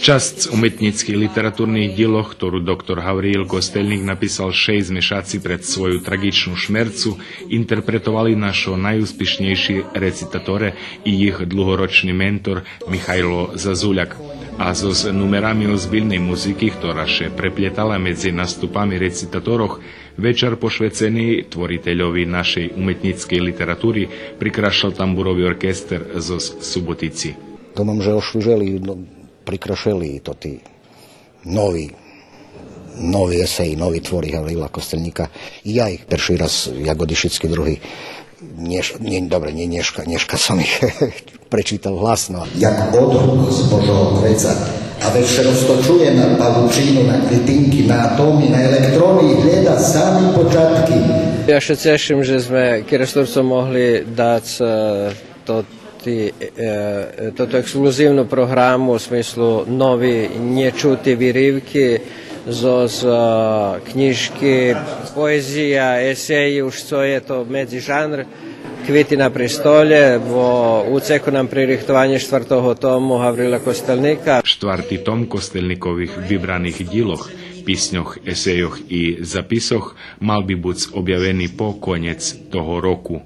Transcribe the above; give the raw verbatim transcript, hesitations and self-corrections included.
Часц уметнїцких литературних дїлох, хтору доктор Гавриїл Костельник написал шейсц мешаци пред свою траґичну шмерцу, интерпретовали нашо найуспишнєйши рецитаторе и їх длугорочни ментор Михайло Зазуляк. А зоз нумерами озбильней музики, хтора ше преплєтала медзи наступами рецитаторох, вечар пошвецени творительови нашей уметнїцкей литератури прикрашал тамбурови оркестер зоз Суботици. Думам же ошвижели, но, прикрашели и тоти нови, нови есеї, нови твори Гаврила Костельника. И я их перши раз, як и шицки други, нєш-, нє, добре, нє, нєшка, нєшка сом их пречитал гласно. Як одгук з Божого квеца, а вец ше розточує на павучину, на клїтинки, на атоми, на електрони и глєда сами початки. Я ше цешим же зме Керестурцом могли дац, е, тоти, е, тоту ексклузивну програму у смислу нови нєчути виривки зоз, е, кнїжки, поезия, есеї, уж цо є то медзижанр. Квити на престолє, во уцеку нам пририхтованє штвартого тому Гаврила Костельника. Штварти том Костельникових вибраних дїлох, писньох, есейох и записох мал би буц обявени по конєц того року.